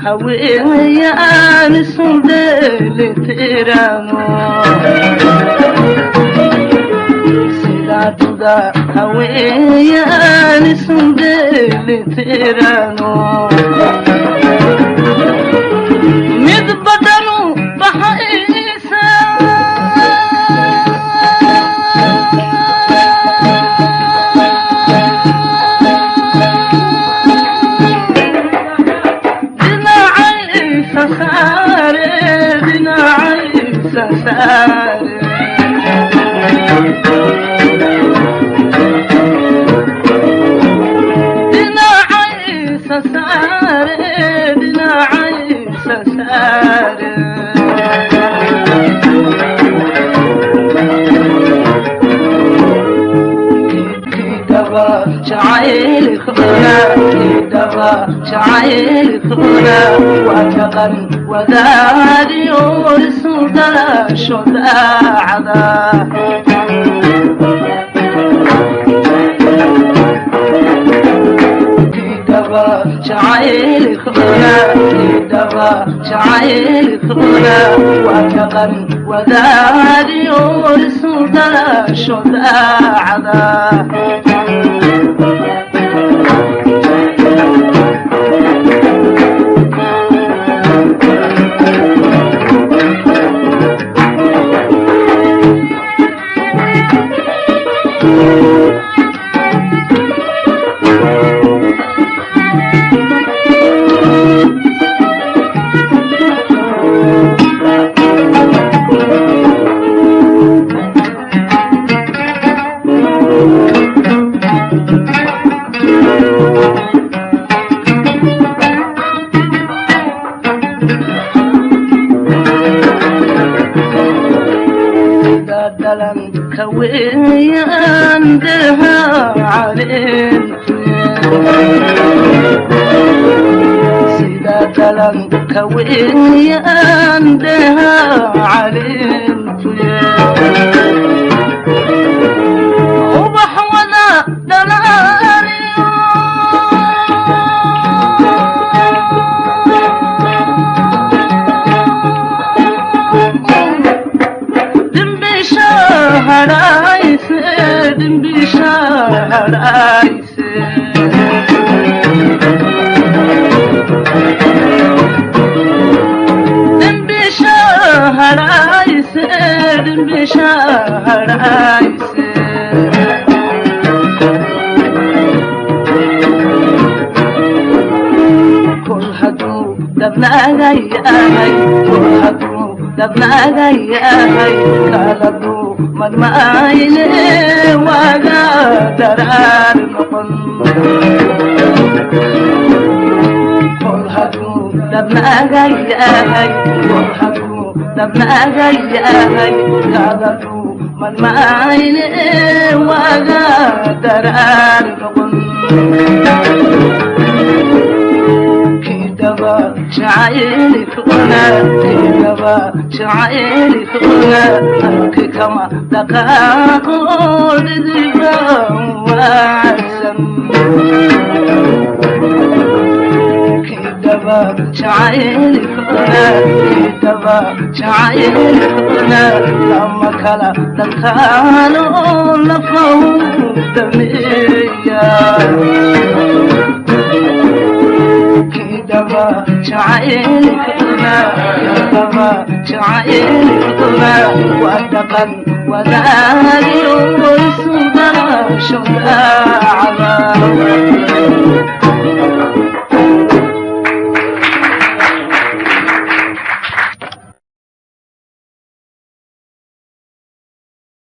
Haweenayaan isu dheelitiraano. Duda haweenyaan isu dheelitirano, mid badanu baxaysa. Dhinacaysa saare, dhinacaysa saare. Dhinacaysa saare, dhinacaysa saare. Kidaba jacaylkuna, kidaba jacaylkuna waa dhaqan wadaadiyo isu dhalasho daacada. Kidaba jacaylkuna, kidaba jacaylkuna waa dhaqan wadaadiyo isu dhalasho daacada. Sida dhalanka weeyaan daha caleentu, sida dhalanka weeyaan daha caleentu, ubax wada dhalaaliyo. Dhimbisha hadhayse, dhimbisha hadhayse. Dhimbisha hadhayse, dhimbisha hadhayse. Kol hadduu dhabnaaga yahay, kol hadduu dhabnaaga yahay, kala duuman maayne waaga daraar noqon. Kol hadduu dhabnaaga yahay, kol hadduu dhabnaaga yahay, kala duuman maayne waaga daraar noqon. Kidaba jacaylkuna, kidaba jacaylkuna, halki kama dhaqaaqo dhidiba waacsan. Kidaba jacaylkuna, kidaba jacaylkuna, lama kala dhantaalo lafahu dameeya. Kidaba jacaylkuna, kidaba jacaylkuna waa dhaqan wadaadiyo isu dhalasho daacada.